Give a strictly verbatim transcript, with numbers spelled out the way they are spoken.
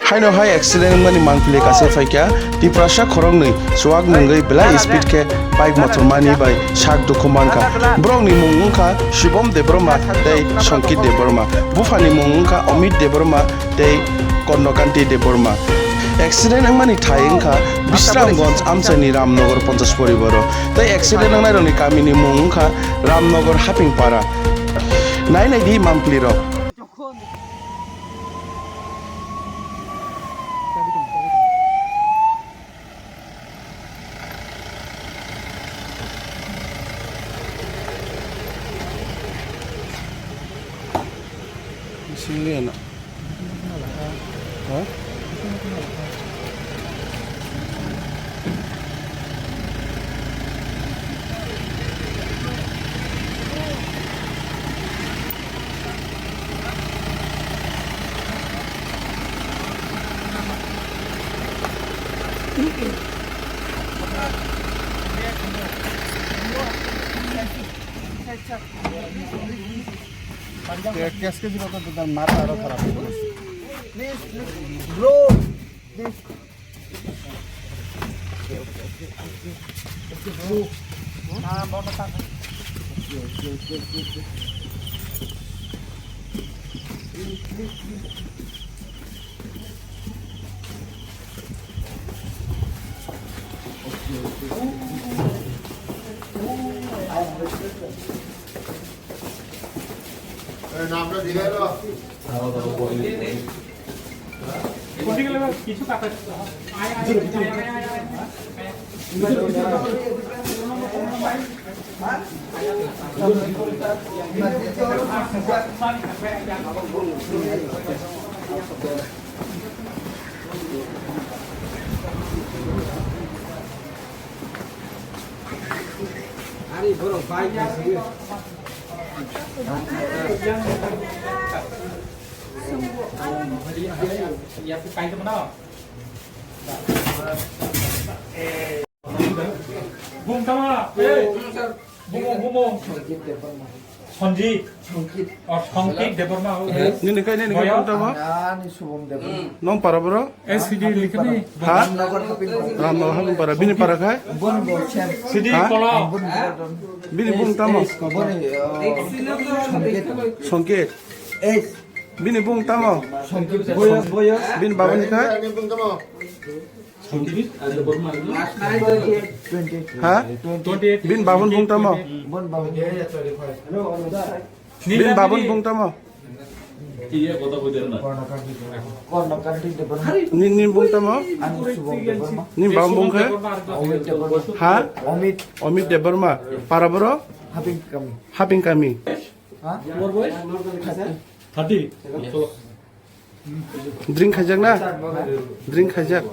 Haino hai accident wngmani mangpili kasai phaikha Tiprasa khoroknwi chuak nungwi belai speed khe bike motor mani bai sak dukhu mankha. Borokni mung wngkha Shubham Debbarma tei Songkit Debbarma. Buphani mung wngkha Amit Debbarma tei Kornokanti Debbarma. Accident wngmani thai wngkha Bisramganj amchaini Ramnagar ponchas poribaro. Tei accident wngnairokni kamini mung wngkha Ramnagar Hapingpara. Nai naidi mangpilirok. Singli ana. Ha? Cash cash jilo to, to mata aro kharap. Please, please, bro, please. Ari borok bike ni simi. Ya, kain mana? Bung tama, eh. Bung, bung, bung. Sanjit. Oh, Songkit Debbarma. Nini kai nini kai Boyo? Bung tama? Ani Subham Debbarma. Nong para bro? S C D likni. Ha? Ramnagar Haping Kong. Ramnagar Haping para. Bini para kai? Bon bo chen. C D Ha? Kolo. Bon bo don. Bini bung tama? Boni, uh, Songkit. Songkit. S. Bini bung tama? Songkit. Boyos, boyos. Bini babani kai? Twenty. Ha? Twenty-eight. Bin babun bung tamo? Bon babun. Bin babun bung tamo? Kornokanti Debbarma. Ni, ni bung tamo? Ani Subham Debbarma. Ni babun bung khe? Amit Debbarma. Ha? Amit. Amit Debbarma. Para boro? Haping kami. Haping kami. Ha? Thirty. Thirty. Drink khaijak na? Drink khaijak.